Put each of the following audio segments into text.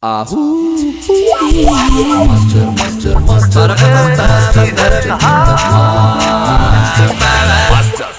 ኣሁ ማስተር ማስተር ማስተር ማስተር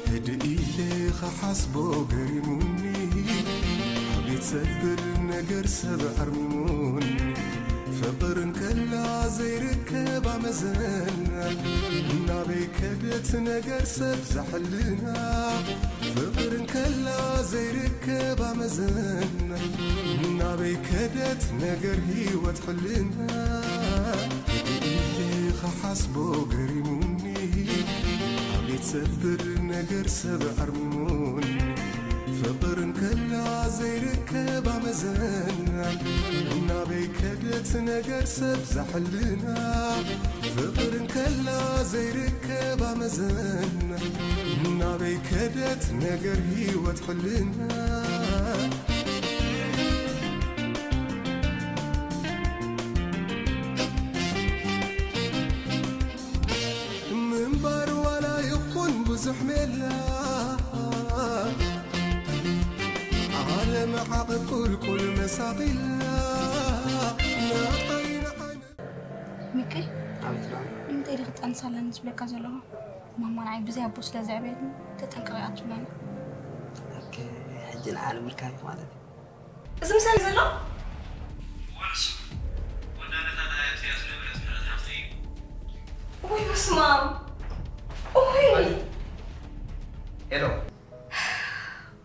ህድእ ኢለ ኸሓስቦ ገሪሙኒ፣ ኣቤት ዘብል ነገር ሰብ ኣርሚሙኒ። ፍቕር እንከላ ዘይርከብ ኣመዘና፣ ናበይ ከደት ነገር ሰብ ዛሕልና። ፍቕር እንከላ ዘይርከብ ኣመዘና፣ ናበይ ከደት ነገር ህይወት ሕልና። ኢለ ኸሓስቦ ገሪሙኒ፣ ኣቤት ዘብል ነገር ሰብ ኣርሚሙኒ። ፍቕር እንከላ ዘይርከብ ኣመዘና፣ ናበይ ከደት ነገር ሰብ ዛሕልና። ፍቕር እንከላ ዘይርከብ ኣመዘና፣ ናበይ ከደት ነገር ህይወት ሕልና። ምንባር ዋላ ይኹን ብዙሕ ሜላ፣ ዓለም ዓቐብ ቁልቁል መሳቒላ፣ ናተይ ንዓይ ሚኪ፣ ኣቤት። ንምንታይ ኢለ ክጠንስ ኣለኒ ዝብለካ ዘለኹ? ማማ ንዓይ ብዘይ ኣቦ ስለ ዘዕበየትኒ ተጠንቀቕ እያ ትብለኒ። ኦኬ፣ ሕጂ ንዓለም ምርካብ ማለት እዩ። እዚ ምሳሌ ዘሎ? ወርሱ ወዳነታ ዳያት እያ ዝነበረት ምሕረት ሃፍተይ እዩ። ወይ በስመ ኣብ። ኦይ። ሄሎ።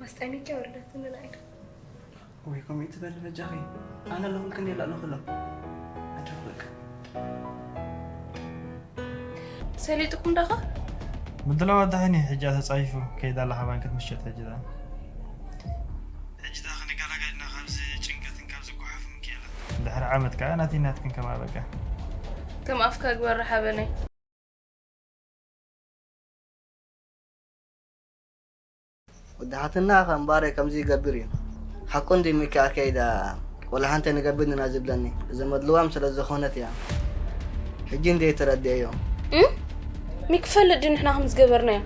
ማስጠንቀቂያ ወረደትኒ ንዓይ። ወይ ከምኡ ትበል በጃኺ። ኣነ ኣለኹልክን የላ ኣለኹሎ። ኣጆኺ በቃ። ሰሊጥኩም ዳኻ? ምድላው ኣዳሒኒ ሕጂ ተጻይፉ ከይዳ ኣላ ሓባን ክትምሸጥ ሕጂ ዳ። ሕጂ ዳ ክንገላገልና ካብዚ ጭንቀትን ካብዚ ጓሓፍን ክኢላ። ድሕሪ ዓመት ከኣ ናተይ ናትክን ከም ኣበቃ። ከም ኣፍካ ግበር ሓበነይ። ወዲ ሓትናኸ እምባረ ከምዚ ይገብር እዩ። ሓቁ እንዲ ሚኪ ኣርከይ ዳ ወላ ሓንቲ ንገብር ኢና ዝብለኒ። እዚ መድልዋም ስለ ዝኾነት እያ። ሕጂ እንደ ተረዲአዮ። እም? ሚኪ ፈልጥ ድዩ ንሕና ከም ዝገበርናዮ?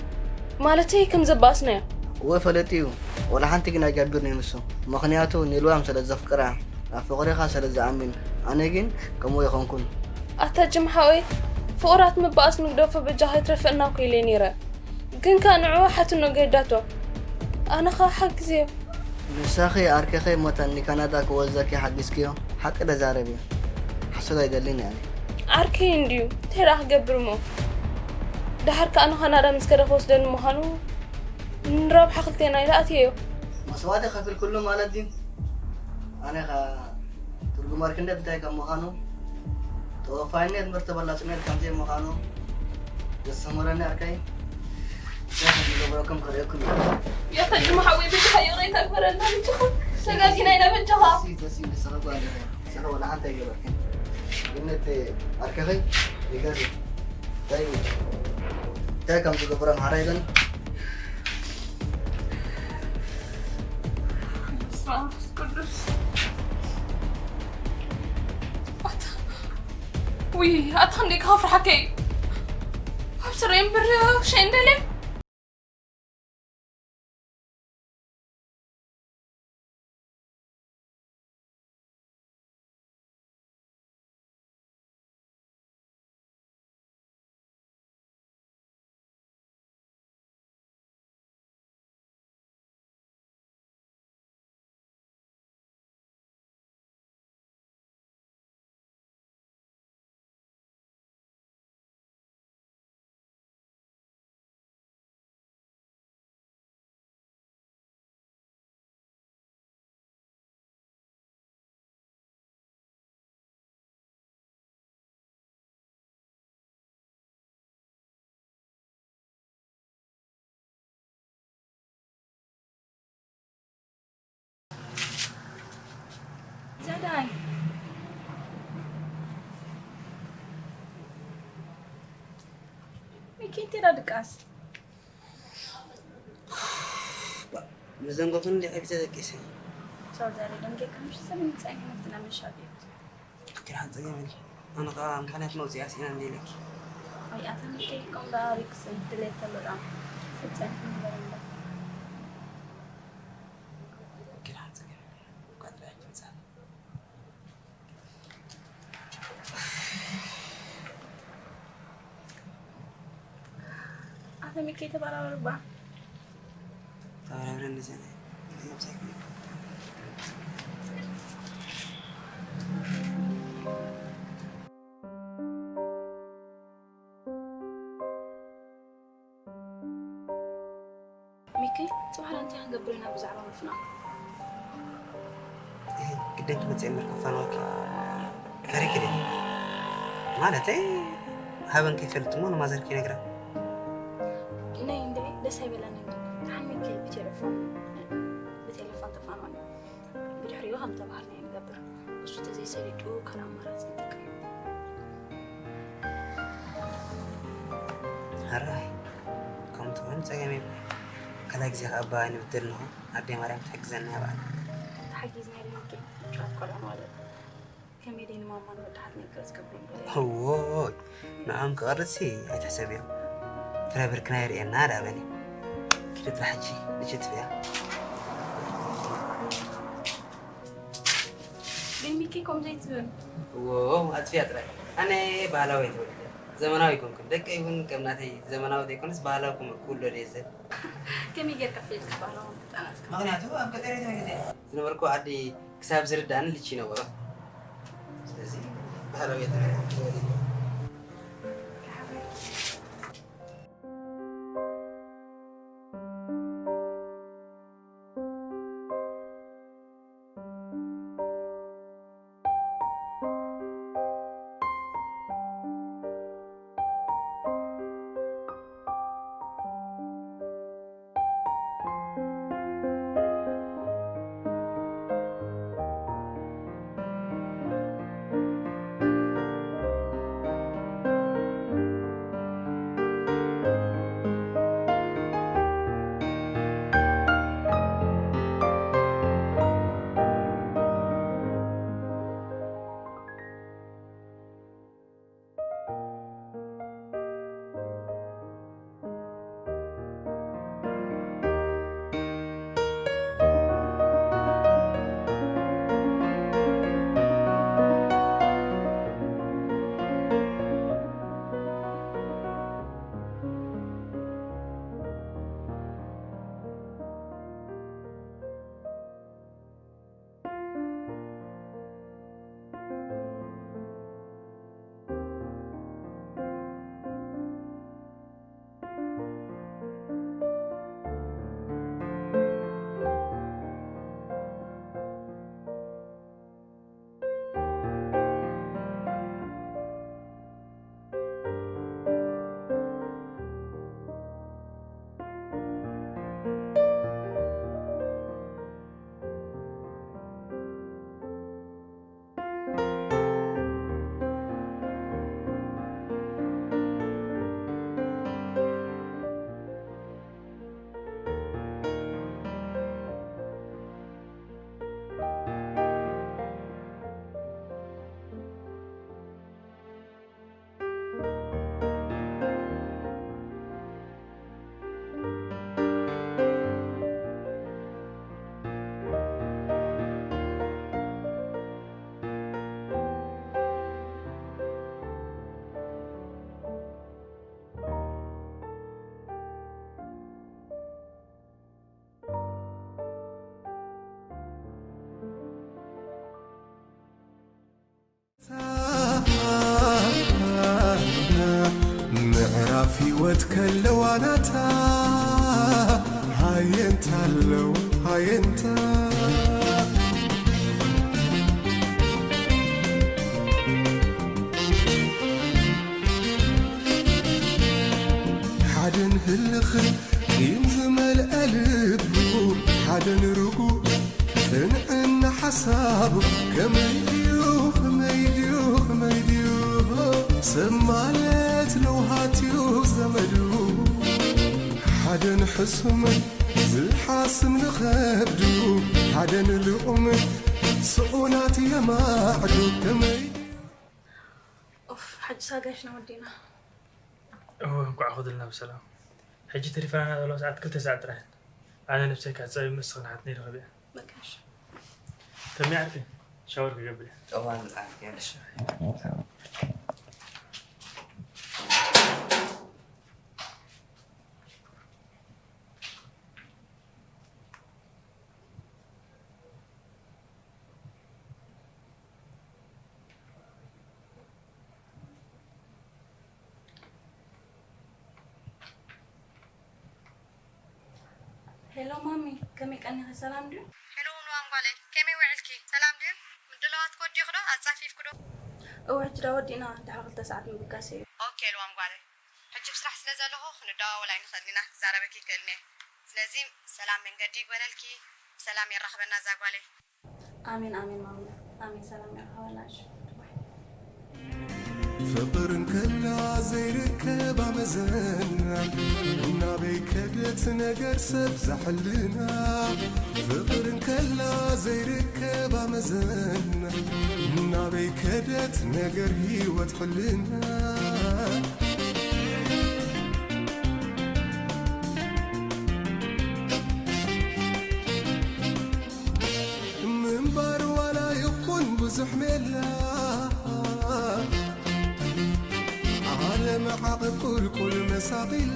ማለተይ ከም ዘባእስናዮ? እወ ፈለጥ እዩ። ወላ ሓንቲ ግን ኣይገብርን እዩ ንሱ። ምኽንያቱ ንልዋም ስለ ዘፍቅራ፣ ኣብ ፍቕርኻ ስለ ዝኣምን። ኣነ ግን ከምኡ ኣይኮንኩን። ኣታ ጅም ሓወይ፣ ፍቑራት ምባኣስ ንግደፎ በጃኻ ይትረፈና እኮ ኢለ ነይረ። ግን ከኣ ንዕኡ ሓትኖ ገይዳቶ። ኣነ ኸኣ ሓግዝዮ። ንሳኺ ኣርከኺ መታን ንካናዳ ክወስደኪ ሓጊዝክዮ ሓቂ ተዛረቢ። ሓሶት ኣይደልን እየ ኣነ። ዓርከይ እንድዩ፣ እንታይ ደኣ ክገብር እሞ? ደሓር ከኣ ንካናዳ ምስ ከደ ክወስደኒ ምዃኑ ንረብሓ ክልቴና ኢለ ኣትየዮ። መስዋእቲ ከፊልክሉ ማለት ድዩ? ኣነ ኸኣ ትርጉም ኣርክነት እንታይ ከም ምዃኑ፣ ተወፋይነት ምርት ተበላጽነት ከም ዘይምዃኑ ዘስተምረኒ ኣርከይ፣ እንታይ ከም ዝገብረኩም ከርእየኩም እየ። ያኸ ጅማ ሓወይ፣ በጃኻ ይቕሬታ ግበረልና፣ በጃኻ። ተጋጊና ኢና፣ በጃኻ። ተሲ፣ ተሲ፣ ንስኺ ጓል ኢኺ። ንስኺ ወላ ሓንቲ ኣይገበርክን። ግን እቲ ኣርከኸይ ይገርም። እንታይ፣ እንታይ ከም ዝገብሮ ኣምሓራ የለን። መንፈስ ቅዱስ። ኣታ፣ ውይ፣ ኣታ ክንደይ ክኸፍርሓካ እዩ። ኣብ ስረይ እምበር ሸይ እንደልየ። ታይ? ሚኪ፣ እንታይ ኢላ ድቃስ? ምዘንጎቱን እንዲ ዒቢተ ደቂሰ። ሶሪ፣ ዛሬ ደንጌ ከምሽ ሰምን ጻይ ነፍትና መሻብ ይብት። ክራን ጸገም የለ። ኣነ ኸኣ ምኽንያት መውጽኢ ኣስኢና እንዲ ኢለኪ። ኣይ ኣታ ሚኪ፣ ከም ዳ ሪክስ ድሌት ተሎ ዳ። ፍጸም ንበር እንዳ። ክራን ጸገም የለ። ቋጥራ ይምጻ። ኣታ ሚኪ፣ ተባራበር ባ። ተባራብረኒ ዘነ። ሚኪ፣ ጽባሕ እንታይ ክንገብር ኢና ብዛዕባ ምፍናው? እህ፣ ግደን ክመጽእ እምበር ከፋንወኪ። ፈሪኪ ዲኺ? ማለተይ፣ ሃበን ከይፈልጥ እሞ ንማዘር ከይነግራ። ነይ እንዴ፣ ደስ ኣይበለንን። ተሓሚምኪ ብቴሌፎን፣ ብቴሌፎን ተፋንወኒ። ብድሕሪኡ ከም ተባሃልናዮ ንገብር። እሱ ተዘይሰሊጡ ካልእ ኣማራጺ ንጥቀም። ሕራይ፣ ከምኡ ተኾይኑ ጸገም የብሉን። ካልኣይ ግዜ ከኣ ኣባይ ንብድል ንኹን፣ ኣደይ ማርያም ትሕግዘና እያ ባዕላ። ተሓጊዝና ኢልናኪ፣ ጫት ቆልዑ ማለት። ከመይ ደይ ንማማን ወድሓት ናይ ቅርጽ ክብሉ ይብሉ። እዎይ፣ ንዖም ክቐርጽሲ ኣይትሕሰብዮ። ፍረ ብርክና የርእየና ደኣ በሊ። ኪዲ ጥራሕ ሕጂ ልጅ ትፍያ። ግን ሚኪ ከምኡ ዘይትብል። እዎ፣ ኣጥፍያ ጥራይ። ኣነ ባህላዊ እየ ተወሊደ። ዘመናዊ ኣይኮንኩን። ደቀይ እውን ከም ናተይ ዘመናዊ ዘይኮነስ ባህላዊ ክም-፣ ክውለዱ እየ ዝደሊ። ከመይ ጌርካ ፈሊጥካ ባህላዊ ምፍጣናትካ? ምኽንያቱ ኣብ ገጠር እየ ተወሊደ። ዝነበርኩ ዓዲ ክሳብ ዝርዳእኒ ልቺ ነበሮ። ስለዚ ባህላዊ እየ ተወሊደ። ምዕራፍ ህይወት ከለዋ ናታ ሃየንታ ኣለዋ ሃየንታ። ሓደን ህልኽን ቂም ዝመልአ ልቡ ሓደን ርጉእ ቅንዕና ሓ ሓሳቡ ከመይ ድዩ፣ ከመይ ድዩ፣ ከመይ ድዩ? ሰብ ማለት ለውሃት እዩ ዘመዱ። ሓደ ንሕሱም ዝሓስም ንኸብዱ፣ ሓደ ንልኡም ስኡናት የማዕዱ። ከመይ ድዩ? ኡፍ፣ ሕጂ ሳጋሽና ወዲና። እወ፣ እንኳዕ ኸድልና ብሰላም። ሕጂ ተሪፋና ዘለዋ ሰዓት ክልተ ሰዓት ጥራሕ። ኣነ ነብሰይ ክሕጸብ ምስ ክንሓት ነይረ ከቢኣ። በቃ እሺ። ከመይ ዓርኪ? ሻወር ክገብር እየ። ጠዋል ዓርኪ። እሺ። ሄሎ ማሚ፣ ከመይ ቀኒኺ? ሰላም ድዩ? ሄሎ ልዋም ጓለይ፣ ከመይ ውዕልኪ? ሰላም ድዩ? ምድላዋት ወዲእኺ ዶ? ኣጻፊፍኪ ዶ? እወ፣ ሕጂ ዳ ወዲእና፣ ድሓር ክልተ ሰዓት ምብጋስ እዩ። ኦኬ ልዋም ጓለይ፣ ሕጂ ብስራሕ ስለ ዘለኹ ክንደዋወል ኣይንኽእልን ኢና፣ ክዛረበኪ ይክእልን እየ። ስለዚ ሰላም መንገዲ ይግበረልኪ፣ ብሰላም የራኽበና እዛ ጓለይ። ኣሜን፣ ኣሜን ማሙና፣ ኣሜን። ሰላም ያርሃዋላችሁ። ፍቕር እንከላ ዘይርከብ ኣመዘና፣ ናበይ ከደት ነገር ሰብ ዛሕልና። ፍቕር እንከላ ዘይርከብ ኣመዘና፣ ናበይ ከደት ነገር ህይወት ሕልና። ምንባር ዋላ ይኹን ብዙሕ ሜላ፣ ዓለም ዓቐብ ቁልቁል መሳቒላ፣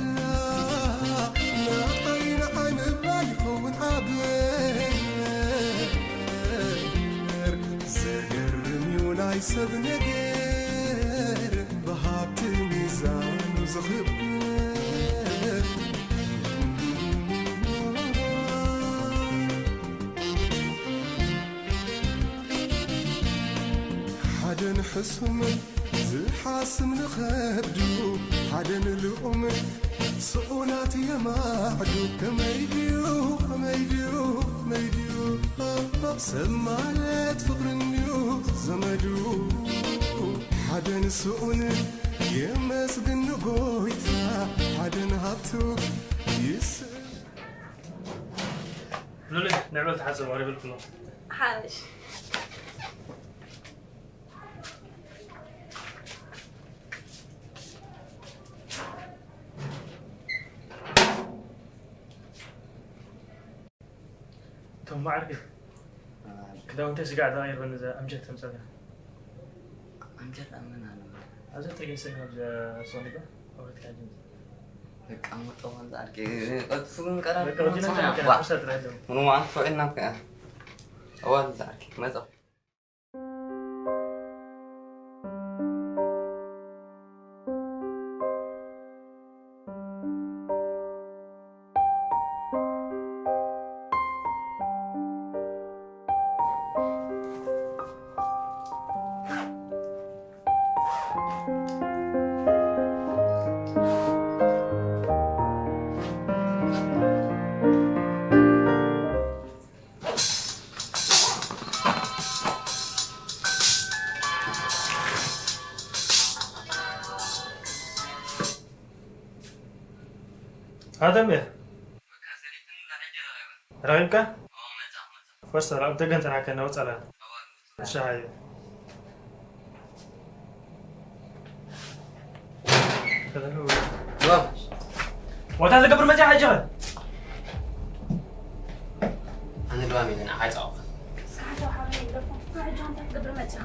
ንዓይ ንዓይ ምባል ይኸውን ዓበር። ዘገርም እዩ ናይ ሰብ ነገር፣ ብሃብቲ ሚዛኑ ዝኽበር። ሓደ ንሕሱም ዝሓስም ንኸብዱ፣ ሓደ ንልኡም ስኡናት የማዕዱ። ከመይ ድዩ፣ ከመይ ድዩ፣ ከመይ ድዩ? ሰብ ማለት ፍቕሪ እንድዩ ዘመዱ። ሓደ ንስኡን የመስግን ንጎይታ፣ ሓደ ንሃብቱ ይስእን። ሉሊ፣ ንዕበል ተሓጸብ፣ ቀሪበልኩ ኣለኹ። ሓሽ። ቶም ማዕርግ፣ ክዳውንተይ ስጋዕ ተቐይርበኒ፣ እዛ ኣምጀት ተምጻእ። ኣምጀት ኣመና ኣለና። ኣብዚ ተገይሰ ካብ እዛ ሶኒባ፣ ኣውረድካ ጅምር። በቃ፣ መጠወን ዛርቂ፣ ቀጥፉን ቀራር በቃ፣ ወዲና ጸሓ፣ ተናገር፣ ዋ። ቁርሳ ጥራይ ኣለዉ። ምኑ ማን ፈቂድና ከ? ኣዋል ዛርቂ፣ መጠው። ሃተም እያ። ረኺብካ? ፈርሳ፣ ኣብ ደገ እንተረኺብካ ነውጽኣላ። እሺ፣ ሃየ። ዋታ ዝገብር መጽያ ሓጅኸ? ኣነ ልዋም ኢለ ንዓኻ ይጻወኻ። እስከ ሓንሳብ ሓበን ይግደፎ። ሕጂ እንታይ ክትገብር መጺኻ?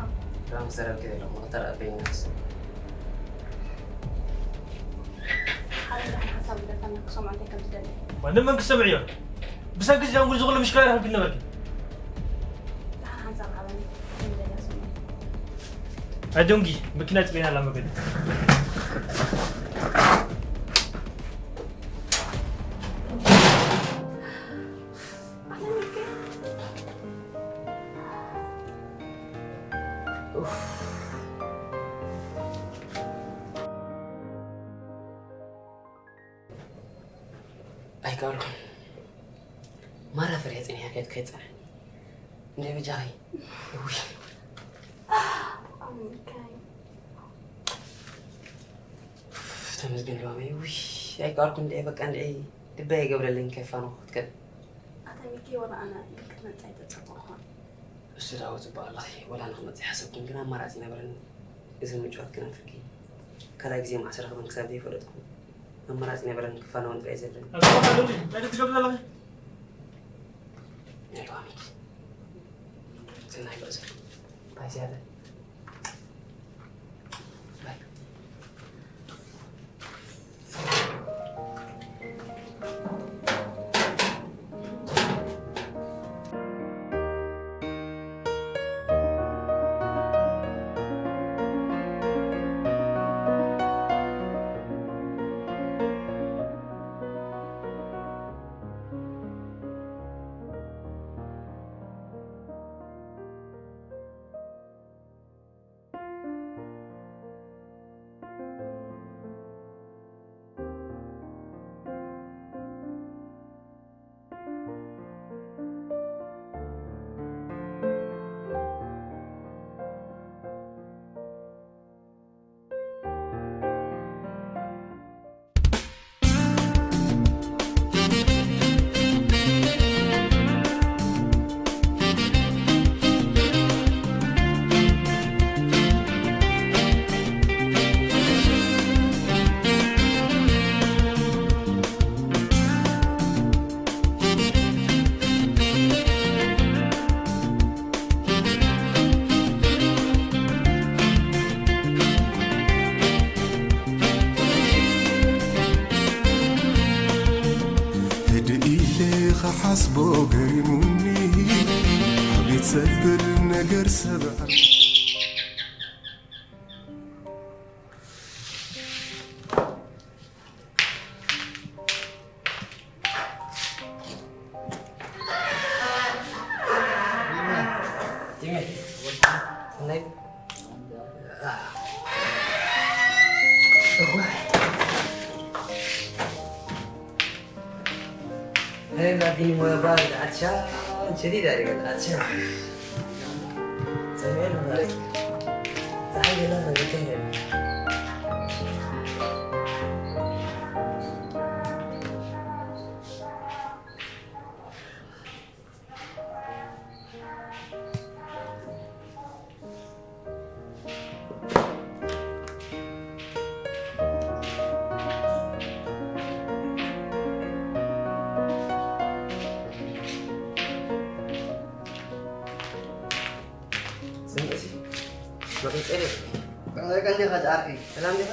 ልዋም ክዘረብኪ ዘለኹ፣ መቕተር ኣበይናስ። ሓደ ደሓን ሓሳብ ኣለካ፣ ክሰምዖ እንታይ ከም ዝደሊ። ወንድም መንግስቲ ሰምዕዮ። ብሰንኪ እዚ ኣንጉል ዝኹሉ ምሽክላ ይረኽብኪ ነበርኪ። ደሓን ሓንሳብ ሓበን ከም ዝደሊ ስምዑ። ኣይ ዶንጊ፣ መኪና ጽበይና ኣላ መገዲ። ኣይቀርኩን። ማራ ፈሪሐ ጸኒሐ ከይት-፣ ከይትጸንሐ። እንደ በጃኺ። ውይ። ኣሜሪካይ። ተመስገን ሎሚ። ውይ፣ ኣይቀርኩ እንደ በቃ እንደ ልበይ ይገብረለኝ ከፋኑ ክትከድ። ኣታ ሚኪ፣ ወላ ኣነ ኢልክ መጻይ ተጸበኹ። እሱ ዳው ጽቡቕ ኣለኺ። ወላ ንክመጽእ ሓሰብኩን ግን ኣማራጺ ነበረኒ። እዚ ምጭዋት ግን ኣፍርቂ። ካልኣይ ግዜ ማዕሰ ረኽበን ክሳብ ዘይፈለጥኩ ኣማራጺ ነበረኒ ክፋነወን ጥራይ ዘለኒ። ኣስማት ኣለኒ። እንታይ ትገብር ዘለኺ? ናይ ሎሚ። ዝናይ በዘር። ባይ ዝያዳ። ባይ። ህድእ ኢለ ኸሓስቦ ገሪሙኒ፣ ኣቤት ሰብር ነገር ሰብ هاي بعدين موبايل عطشان شديد عليك العطشان. سمعنا عليك. تعال يلا نتكلم. ስምዒ ሲ መቐጸሊ ቀንዲኻ ዝኣርፊ ሰላም ዲኻ?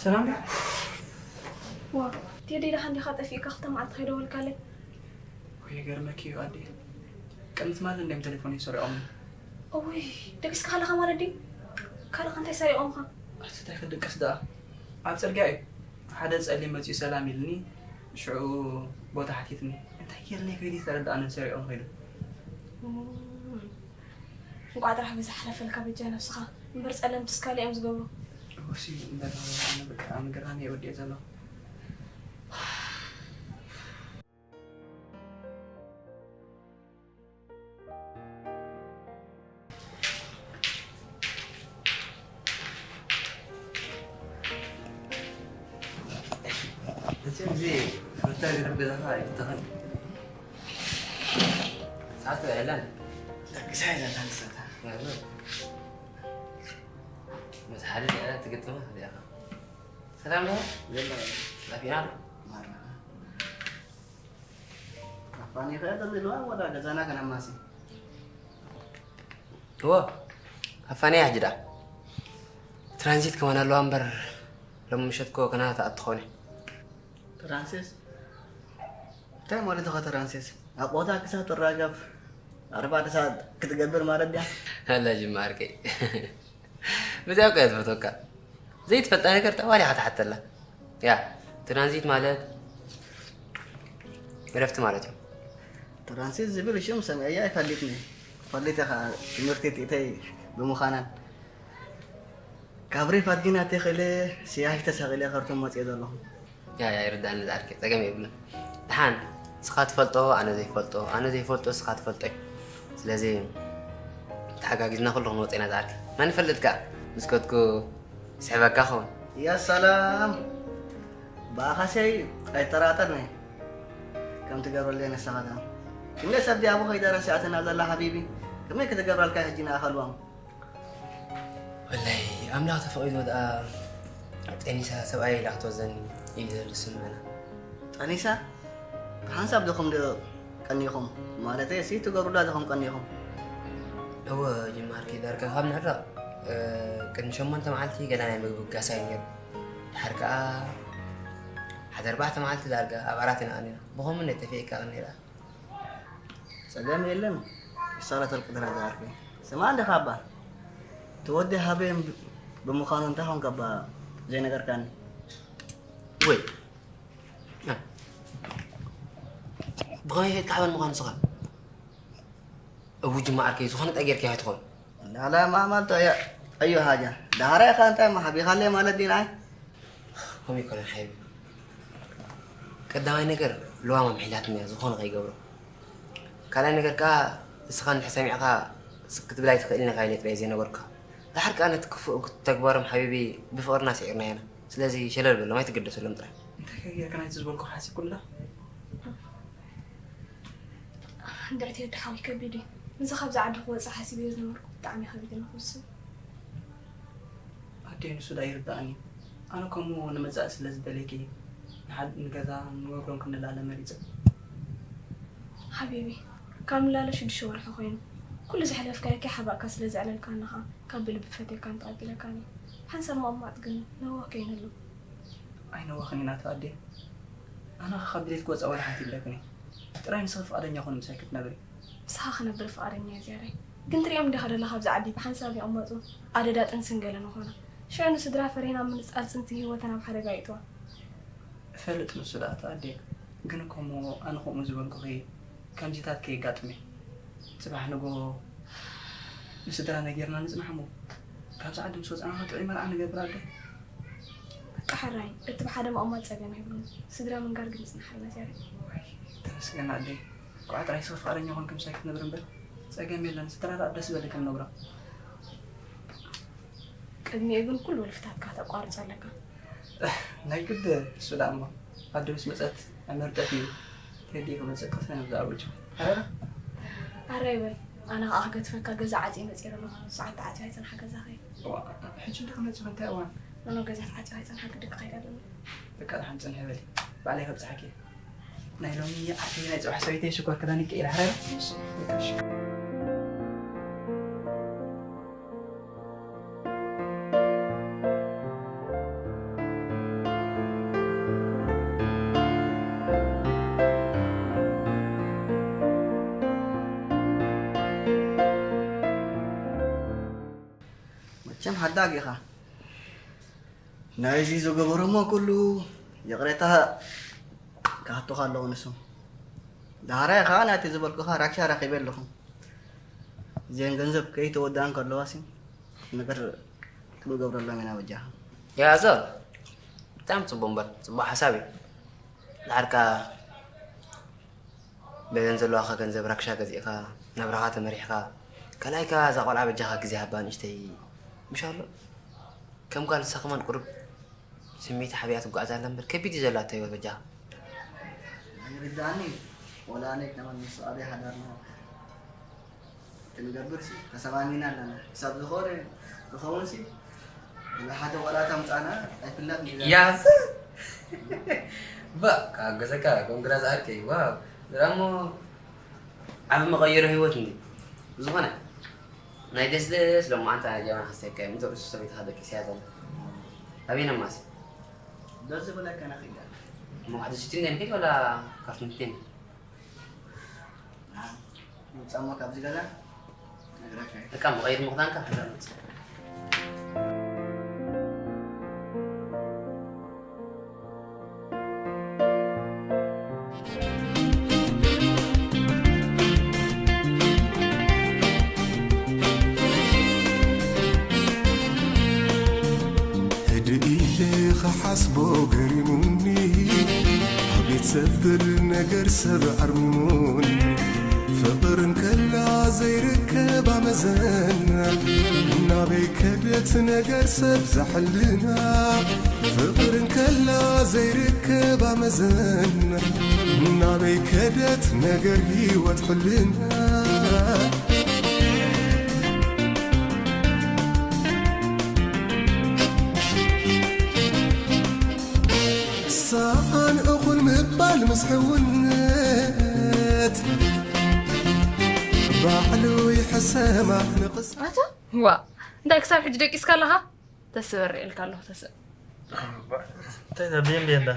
ሰላም ድዩ? ዋ፣ ቴዲ ደሓን ዲኻ? ጠፊእካ ክልተ መዓልቲ ከይደወልካለይ። ወይ ይገርመኪ እዩ ኣዴ። ቅድሚ ትማሊ እንድዮም ቴሌፎነይ ሰሪቖምኒ። እውይ፣ ደቂስካ ከለኻ ማለት ድዩ? ካልእ ከ እንታይ ሰሪቖምኻ? ኣቲ እንታይ ክድቅስ ደኣ? ኣብ ጽርግያ እዩ። ሓደ ጸሊም መጺኡ ሰላም ኢልኒ፣ ሽዑ ቦታ ሓቲትኒ። እንታይ ጌርኒ ከይዲ ተረድኣንን ሰሪቖም ከይዱ። እም፣ እንቋዕ ጥራሕ ብዝሓለፈልካ በጃ ነብስኻ። እምበር ጸለምትስ ካልእ እዮም ዝገብሩ። እውሲ እምበር ኣነ በቃ ምግራም እየ ወዲኤ ዘለኹ። እዚ ፍርታ ዝረብ ገዛኻ ኣይፍተኽን። ሰዓት የለን። ደቅሳ የለን፣ ሓንቲ ሰዓት። መስ ሓደ ደቂቃ ትግጥማ እዚኣኻ። ሰላም ዶ? የለን። ላፊና? ማራ። ኣፋኒ ኸያ ዘለዋ ወላ ገዛና ከነማሲ። እዎ፣ ኣፋኒ ሕጂ ደኣ። ትራንዚት ከማን ኣለዋ እምበር፣ ሎሚ ምሸት እኮ ከና ተኣትኾነ። ትራንሲስ? እንታይ ማለት ኢኻ ትራንሲስ? ኣቦታ ክሳብ ትራገፍ ኣርባዕተ ሰዓት ክትገብር ማለት ድያ? ኣላ ጅማ ዓርከይ። በዚኣ እኮ እያ ትፈትወካ። ዘይትፈልጣ ነገር ጠዋል ኢኻ ትሓተላ። ያ፣ ትራንዚት ማለት ዕረፍቲ ማለት እዩ። ትራንሲት ዝብል ሽም ሰሚዐያ ኣይፈልጥን እየ። ትፈልጥ ኢኻ ትምህርቲ ትእተይ ብምዃናን። ካብ ሪፍ ኣድጊና ተኽእለ ስያሽ ተሰቒለ ከርቶም መፅየ ዘለኹ። ያ፣ ያ፣ ይርዳእኒ ዝዓርከይ፣ ጸገም የብሉን። ደሓን፣ ንስኻ ትፈልጦ፣ ኣነ ዘይፈልጦ፣ ኣነ ዘይፈልጦ፣ ንስኻ ትፈልጦ እዩ። ስለዚ፣ ተሓጋጊዝና ኩሉ ክንወጽእ ኢና ዝዓርከይ። መን ይፈልጥ ከኣ፣ ምስ ከድኩ ይስሕበካ ኸውን። ያ ሰላም! ብኣኻሰይ ኣይጠራጠርን እየ። ከም ትገብረለይ ንስኻ ደኣ። ክንደይ ሰብ ዲያቡ ከይዳ ረሲዓትና ዘላ ሓቢቢ? ከመይ ክትገብረልካ ሕጂ ንኣኻ ልዋም? ወላይ ኣምላኽ ተፈቒድዎ ደኣ ጠኒሳ ሰብኣይ ኢላ ክትወዘኒ እዩ ዘሎ ዝስምዐና። ጠኒሳ? ብሓንሳብ ዲኹም ዶ ቀኒኹም? ማለተይ፣ ሲ ትገብሩላ ዲኹም ቀኒኹም? እወ፣ ጅማ ዓርከይ፣ ዳርጋ ካብ ንዕረቕ፣ እ፣ ቅድሚ ሸሞንተ መዓልቲ ገና ናይ ምግቢ ጋሳ እዩ ነይሩ። ድሓር ከኣ ሓደ ኣርባዕተ መዓልቲ ዳርጋ ኣብ ዓራት ኢና ቀኒና። ብኸምኡ እንዴት ጠፊእካ ቀኒና? ጸገም የለን። ይሳለጠልክ ድራ ዝዓርከይ። ስማዕ እንዲኻ እባ፣ እቲ ወዲ ሃበይ ብ-፣ ብምዃኑ እንታይ ኾንካ እባ ዘይነገርካኒ? ወይ፣ እ፣ ብኸመይ ፈሊጥካ ሓበን ምዃኑ ንስኻ? እው ጅማ ዓርከይ፣ ዝኾነ ጣ ጌርካዮ ትኾን። ላላ ማማልቶ እያ። ኣዮ ሃጃ። ዳሕራይ ኸ እንታይ እሞ ሓቢኻለይ ማለት ድዩ ንዓይ? ከምኡ ኣይኮነን ሓቢቢ። ቀዳማይ ነገር፣ ልዋም ኣምሒላትኒ እያ፣ ዝኾነ ከይገብሮ። ካልኣይ ነገር ከኣ፣ ንስኻ እንድሕር ሰሚዕካ፣ ስክ ክትብል ኣይትኽእልን ኢኻ ኢለ ጥራይ ዘይነገርኩኻ። ደሓር ከኣ ነቲ ክፉእ ተግባሮም ሓቢቢ ብፍቕርና ስዒርናዮ ኢና። ስለዚ ሸለል በሎም፣ ኣይትገደሰሎም ጥራይ። እንታይ ከ ጌርካ ናይቲ ዝበልኩ ሓሲብኩላ? እንድዕቲ ወዲ ሓወይ ከቢድ እዩ። እዚ ካብዚ ዓዲ ክወጽእ ሓሲበዮ ዝነበርኩ ብጣዕሚ ከቢድ እዩ ንኽውስን። ኣደይ ንሱ ዳ ይርድኣኒ እዩ። ኣነ ከምኡ ንመጻኢ ስለ ዝደልየኪ እዩ። ንሓድ ንገዛ ንወርዶም ክንላለ መሪጸ። ሓቢቢ፣ ካብ ንላለ ሽዱሽተ ወርሒ ኮይኑ። ኩሉ ዘሕለፍካዮ ከይሓባእካ ስለ ዘዕለልካኒ ኸኣ ካብ ብልቢ ፈትየካን ተቐቢለካን እየ። ሓንሳብ ምቕማጥ ግን ነዋህ ከይንህሉ። ኣይነዋኽን ኢና ኣደ። ኣነ ኸ ካብ ድሌትኪ ወጻኢ ዋላ ሓንቲ ይብለክን እየ። ጥራይ ንስኺ ፍቓደኛ ኹኒ ምሳይ ክትነብሪ። ምሳኻ ክነብር ፍቓደኛ እየ ዝያዳይ። ግን ትሪኦም ዲኻ ደለኻ ኣብዚ ዓዲ ብሓንሳብ ይቕመጡ፣ ኣደዳ ጥንስን ገለን ይኾና። ሽዑ ንስድራ ፈሪህና ምንጻል ጽንሲ ህይወተን ኣብ ሓደጋ የእትዋ። እፈልጥ ንሱ ደኣ ኣደ። ግን እኮ እሞ ኣነ ከምኡ ዝበልኩኺ ከምዚታት ከየጋጥም እየ። ጽባሕ ንግሆ ንስድራ ነጊርና ንጽናሕ እሞ፣ ካብዚ ዓዲ ምስ ወጻና ጥዑይ መርዓ ንገብር ኣደ። በቃ ሕራይ፣ እቲ ብሓደ ምቕማጥ ጸገም የብሉን። ስድራ ምንጋር ግን ይጽናሓልና ዝያዳ። ተመስገን ኣደ። እንኳዕ ጥራይ ንስኺ ፍቓደኛ ኮንኪ ምሳይ ክትነብሪ እምበር፣ ጸገም የለን። ስድራ ደኣ ደስ ዝበለኪ ንነብራ። ቅድሚኡ ግን ኩሉ ወልፍታትካ ተቋርጾ ኣለካ። ናይ ግድ እሱ ደኣ እሞ፣ ኣደ ምስ መጸት ኣይመርጠት እዩ። ቴዲ ክመጸካ ሰነ ብዛዕባ ውጭ። ኣረ? ኣረ ይበል። ኣነ ኸኣ ክገድፈካ ገዛ ዓጽየ መጺረ ኣለኹ። ሰዓት ተዓጽዩ ኣይጸንሓ ገዛኸይ። ዋ፣ ሕጂ እንደ ክመጽእ እንታይ እዋን? ኖኖ፣ ገዛ ተዓጽዩ ኣይጸንሓ፣ ግዲ ክኸይድ ኣለኒ። በቃ ደሓን ጽንሒ በሊ። ባዕለይ ከብጽሓኪ። ናይ ሎሚ ዓርኪ ናይ ጽባሕ ሰበይተይ ሽኮር ክዳን ይቀይር፣ ሓራይ? እሺ። በቃ እሺ። መቸም ሓዳግ ኢኻ። ናይዚ ዝገበሮሞ ኩሉ ይቕሬታ ክሓቱኻ ኣለዎ ንሱ። ዳሕራይ ኸዓ ናይቲ ዝበልኩኻ ራክሻ ረኺበ ኣለኹ። እዚአን ገንዘብ ከይተወድኣን ከለዋሲ ነገር ክንገብረሎም ኢና በጃኻ። ያዞር፣ ብጣዕሚ ጽቡቕ እምበር፣ ጽቡቕ ሓሳብ እዩ። ዳሕርካ በዘን ዘለዋኻ ገንዘብ ራክሻ ገዚእኻ፣ ናብራኻ ተመሪሕካ፣ ካልኣይ ከኣ እዛ ቆልዓ በጃኻ ግዜ ሃባ ንእሽተይ ምሽ ኣሎ። ከም ጓል ንሳ ከማን ቁሩብ ስምዒታ ሓቢኣ ትጓዓዝ ኣላ እምበር ከቢድ እዩ ዘላቶ ህይወት በጃኻ። ይርዳእኒ። ወላ ኣነ ከማን ምስ ኣደይ ሓዳርና ክንገብር ሲ ተሰማሚና ኣለና። ክሳብ ዝኾነ ዝኸውን ሲ ወላ ሓደ ቆልዓ ተምጻና ኣይፍለጥን። ያስ። ባ ካብ ገዛካ ኮንግራ ዝኣርከይ። ዋው። ድራሞ ዓቢ መቐየሪ ህይወት እንዲ። ዝኾነ ናይ ደስ ደስ ሎማዓንቲ ኣነ ጀበና ከስተካ ምቶ ርእሱ ሰበይትኻ ደቂስያ ዘላ። ኣበይ ነማሲ? ደስ ዝብለካ ናኺዳ። እሞ ሓደ ሽቲ እንደ ንከይድ ወላ ካብቲ ምትኒ? ምጻሞ ካብዚ ገዛ ነግረካ እየ። በቃ መቐየሪ ምኽዳንካ ከዛ መጽእ። ህድእ ኢለ ክሓስቦ ገሪሙኒ፣ ኣቤት ዘብል ነገር ሰብ ኣርሚሙኒ። ፍቕር እንከላ ዘይርከባ መዘና፣ ናበይ ከደት ነገር ሰብ ዘሕልና። ፍቕር እንከላ ዘይርከባ መዘና፣ ናበይ ከደት ነገር ህይወት ሕልና። ሰኣን እኹል ምባል ምስ ሕውነት፣ ባዕሉ ይሕሰማ ንቕስ- ኣታ ዋ እንታይ ክሳብ ሕጂ ደቂስካ ኣለኻ? ተስእ በርእ ኢልካ ኣለኹ ተስእ። እንታይ እዛ ቤን ቤን ዳ?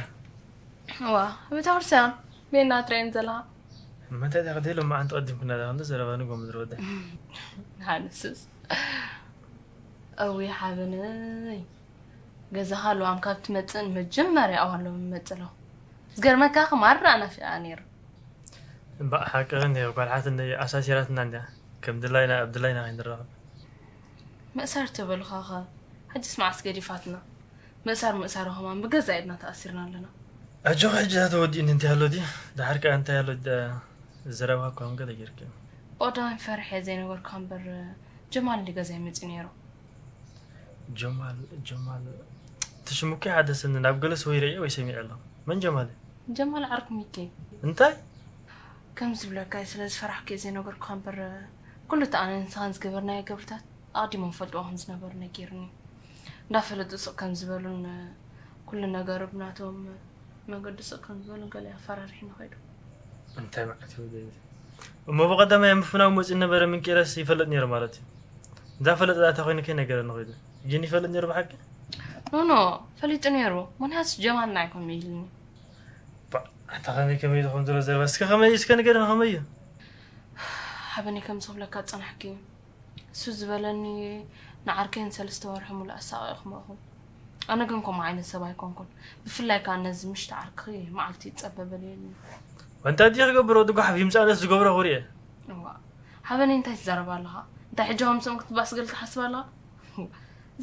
ዋ ቤተክርስትያን ቤና ትረይን ዘለኻ። መታይ ዳ ከደይ ሎማዓንቲ ቀዲምኩና ዳ እንዶ ዘረባ ንጎ ምድሪ ወደ። ሃንስስ እዊ ሓበነይ ገዛኻ ልዋም ካብ ትመፅእን መጀመርያ ኣዋሎም መፅለኹ። ዝገርመካ ክማራ ናፊቓ ነይሩ። እምባእ ሓቂ ግን ጓልሓት እንደ ኣሳሲራትና እንዲያ ከም ድላይና ኣብ ድላይና ከይንራኸብ። ምእሳር ተበልኻኸ ሕጅስ መዓስ ገዲፋትና? ምእሳር ምእሳር ኸማን ብገዛ ኢድና ተኣሲርና ኣለና። ኣጆኺ ሕጂ እዛ ተወዲእኒ እንታይ ኣሎ ድዩ? ደሓር ከኣ እንታይ ኣሎ ደ- ዝዘረብካ እኳ ገለ ጌርኪ። ኦዳን ፈርሐ ዘይነገርካ እምበር ጀማል እንዲ ገዛይ መፂኡ ነይሩ። ጀማል ጀማል እቲ ሽሙ እኮ ይሓደሰኒ ናብ ገለ ሰው ይርእየ ወይ ሰሚዐ ኣለኹ። መን ጀማል እዩ? ጀማል ዓርኩ ሚኪ። እንታይ? ከም ዝብለካ እዩ ስለ ዝፈራሕኩ እየ ዘይነገርኩኻ እምበር ኩሉ እቲ ኣነን ንስኻን ዝገበርናዮ ገብርታት ኣቐዲሞም ፈልጥዎ ከም ዝነበሩ ነጊሩኒ። እንዳፈለጡ ስቕ ከም ዝበሉን ኩሉ ነገሩ ብናቶም መገዲ ስቕ ከም ዝበሉን ገለ ኣፈራሪሑኒ ከይዱ። እንታይ ማለት እዩ ዘይብል? እሞ ብቐዳማይ ኣብ ምፍናው መፂኡ ነበረ ምንቂረስ ይፈልጥ ነይሩ ማለት እዩ። እንዳፈለጠ ዳታ ኮይኑ ከይነገረኒ ከይዱ። ግን ይፈልጥ ነይሩ ብሓቂ? ኖኖ ፈሊጡ ነይሩ። ምክንያቱ ጀማልና ኣይኮን ኢልኒ። ኣታ ከመይ ከመይ ኢሉ ከምዝሎ ዘረባ እስከ ከመይ እስከ ንገረኒ ከመይ እዩ? ሓበኒ ከምዚ ክብለካ ዝፀናሕኪ እሱ ዝበለኒ ንዓርከይ ንሰለስተ ወርሒ ሙሉእ ኣሳቒኹ ምእኹ። ኣነ ግን ከምኡ ዓይነት ሰብ ኣይኮንኩን። ብፍላይ ከኣ ነዚ ምሽቲ ዓርክኺ መዓልቲ ይጸበ በልየኒ። ኣንታ ድየ ክገብሮ እቲ ጓሓፍ ይምጻእ ነቲ ዝገብሮ ክሪኤ። እዋእ ሓበኒ እንታይ ትዛረብ ኣለኻ? እንታይ ሕጂ ከምስኦም ክትባስገል ትሓስብ ኣለኻ?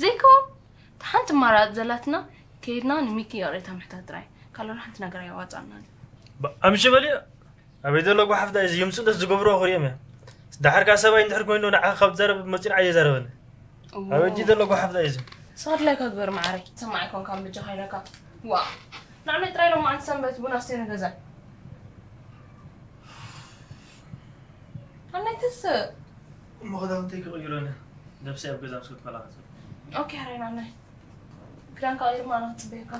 ዘይከውን እታ ሓንቲ ኣማራጺ ዘላትና ከይድና ንሚኪ ይቕሬታ ምሕታት ጥራይ ካልኦን ሓንቲ ነገር ኣየዋጽኣናን። ኣምሺ በልዮ። ኣበይ ዘሎ ጓሓፍ ዳኣ እዚ ይምጽእ ደስ ዝገብርዎ ክርእዮም እያ። ደሓር ከኣ ሰብኣይ እንድሕር ኮይኑ ንዓኻ ካብ ትዛረብ መጺኡ ንዓይ የዛረበኒ። ኣበይ ድዩ ዘሎ ጓሓፍ ዳኣ እዚ? ንስኻ ድላይካ ግበር መዓረይ። ትሰማዕ ኣይኮንካን በጃኻ ኢለካ። ዋእ ንዓመይ ጥራይ ሎማዓንቲ ሰንበት ቡን ኣስተዩ ንገዛ። ኣነይ ትስእ። እሞ ክዳውንተይ ክቕይሮ እነ ነብሰይ ኣብ ገዛ ምስ ከድኩ ኣላ ክትብል። ኦኬ ሕራይ ናነይ። ክዳንካ ቀይርማ ኣነ ክጽበየካ።